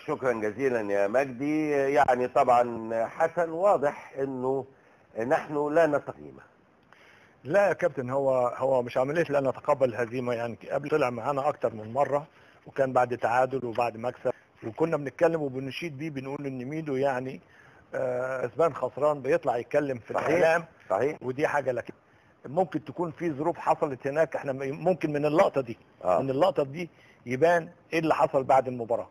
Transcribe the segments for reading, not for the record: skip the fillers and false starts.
شكرا جزيلا يا مجدي. يعني طبعا حسن، واضح انه نحن لا نتقيمه. لا يا كابتن، هو مش عملية لا نتقبل الهزيمة، يعني قبل طلع معانا اكتر من مرة، وكان بعد تعادل وبعد مكسب، وكنا بنتكلم وبنشيد بيه، بنقول ان ميدو يعني كسبان خسران بيطلع يتكلم في الاعلام. صحيح، ودي حاجة، لكن ممكن تكون في ظروف حصلت هناك، احنا ممكن من اللقطة دي من اللقطة دي يبان ايه اللي حصل بعد المباراة.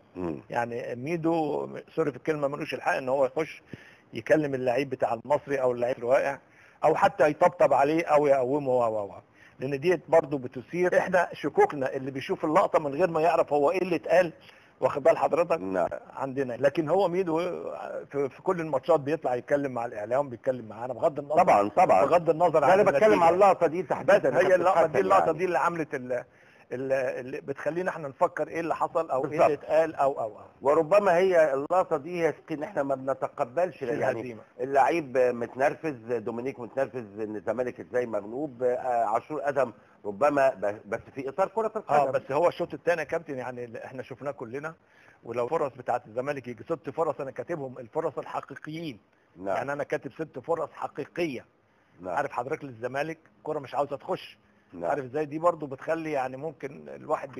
يعني ميدو sorry في الكلمة ملوش الحق ان هو يخش يكلم اللعيب بتاع المصري او اللعيب الواقع، او حتى يطبطب عليه او يقومه و لان ديت برضه بتثير احنا شكوكنا، اللي بيشوف اللقطة من غير ما يعرف هو ايه اللي اتقال، واخد بال حضرتك؟ نعم. عندنا، لكن هو ميدو في كل الماتشات بيطلع يتكلم مع الاعلام، بيتكلم معانا بغض النظر. طبعا طبعا، بغض النظر عن، انا بتكلم على اللقطة دي تحديدا. هي اللقطة دي، اللقطة يعني دي اللي عملت اللي بتخلينا احنا نفكر ايه اللي حصل او ايه اللي اتقال او او او وربما هي اللقطة دي هي ان احنا ما بنتقبلش يعني اللعيب متنرفز، دومينيك متنرفز ان الزمالك ازاي مغلوب، عاشور ادم ربما، بس في اطار كره القدم. بس هو الشوط الثاني يا كابتن يعني اللي احنا شفناه كلنا، ولو فرص بتاعه الزمالك يجي 6 فرص انا كاتبهم الفرص الحقيقيين. نعم. يعني انا كاتب 6 فرص حقيقية. نعم. عارف حضرتك للزمالك كره مش عاوزه تخش. نعم. عارف ازاي؟ دي برضو بتخلي يعني ممكن الواحد